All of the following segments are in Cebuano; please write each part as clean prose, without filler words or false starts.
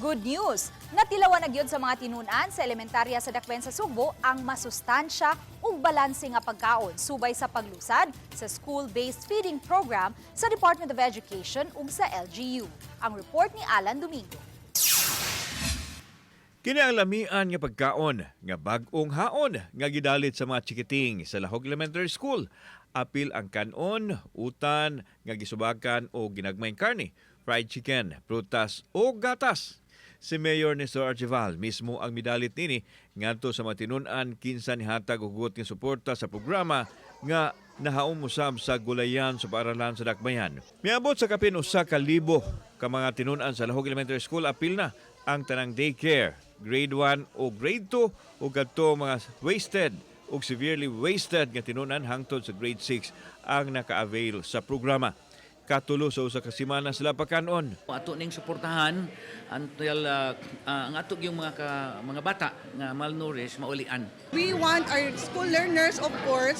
Good news! Natilawan na gyud sa mga tinunan sa elementarya sa Dakbayan sa Sugbo ang masustansya ug balanse nga pagkaon subay sa paglusad sa school-based feeding program sa Department of Education ug sa LGU. Ang report ni Alan Domingo. Kini ang lamian nga pagkaon nga bag-ong haon nga gidalit sa mga chikiting sa Lahog Elementary School. Apil ang kanon, utan nga gisubakan o ginagmayng karne, fried chicken, prutas o gatas. Si Mayor Nestor Archival mismo ang midalit nini ngadto sa mga tinun-an kinsa nihatag og hugot nga suporta sa programa nga nahaom usab sa gulayan sa paaralan sa Dakbayan. Miabot sa kapin 1,000 ka mga tinun-an sa Lahog Elementary School, apil na ang tanang daycare, grade 1 o grade 2 o kadto mga wasted o severely wasted nga tinunan hangtod sa grade 6 ang naka-avail sa programa. Katulo sa 1 ka semana sila pakanon. Ato ning suportahan until ang ato yung mga bata nga malnourished maulian. We want our school learners, of course,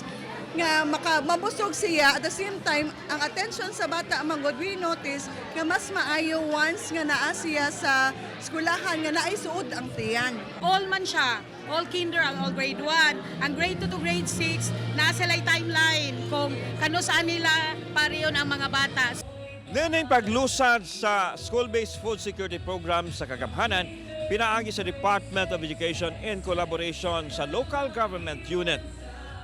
nga maka mabusog siya. At the same time, ang attention sa bata manggod, we notice nga mas maayo once nga naa siya sa eskwelahan nga naay suod ang tiyan. All man siya. All kinder, ang all grade 1. Ang grade 2 to grade 6, nasa lay timeline kung kano saan nila pareon ang mga bata. Niining paglusad sa School-Based Food Security Program sa Kagamhanan, pinaagi sa Department of Education in collaboration sa local government unit.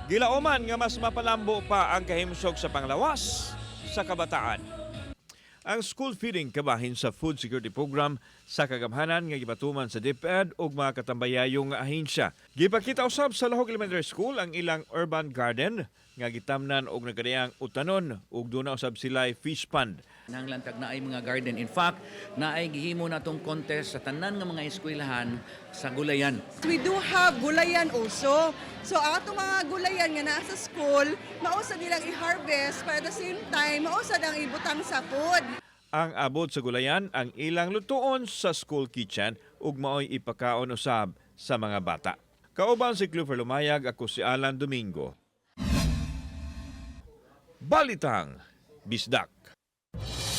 Gilauman nga mas mapalambo pa ang kahimsog sa panglawas sa kabataan. Ang school feeding kabahin sa food security program sa Kagamhanan nga gipatuman sa DepEd ug mga katambayayong nga ahensya. Gipakita usab sa Lahog Elementary School ang ilang urban garden nga gitamnan og nagkadaiyang utanon ug duna usab sila fish pond. Nanglan tag naay mga garden. In fact, naay gihimo natong contest sa tanan nga mga eskwelahan sa gulayan. We do have gulayan also. So ang atong mga gulayan nga naa sa school, mao sa nilang i-harvest para at the same time mao sad ang ibutang sa food. Ang abot sa gulayan ang ilang lutuon sa school kitchen ug maoy ipakaon usab sa mga bata. Kauban si Clifford Lumayag, ako si Alan Domingo. Balitang Bisdak.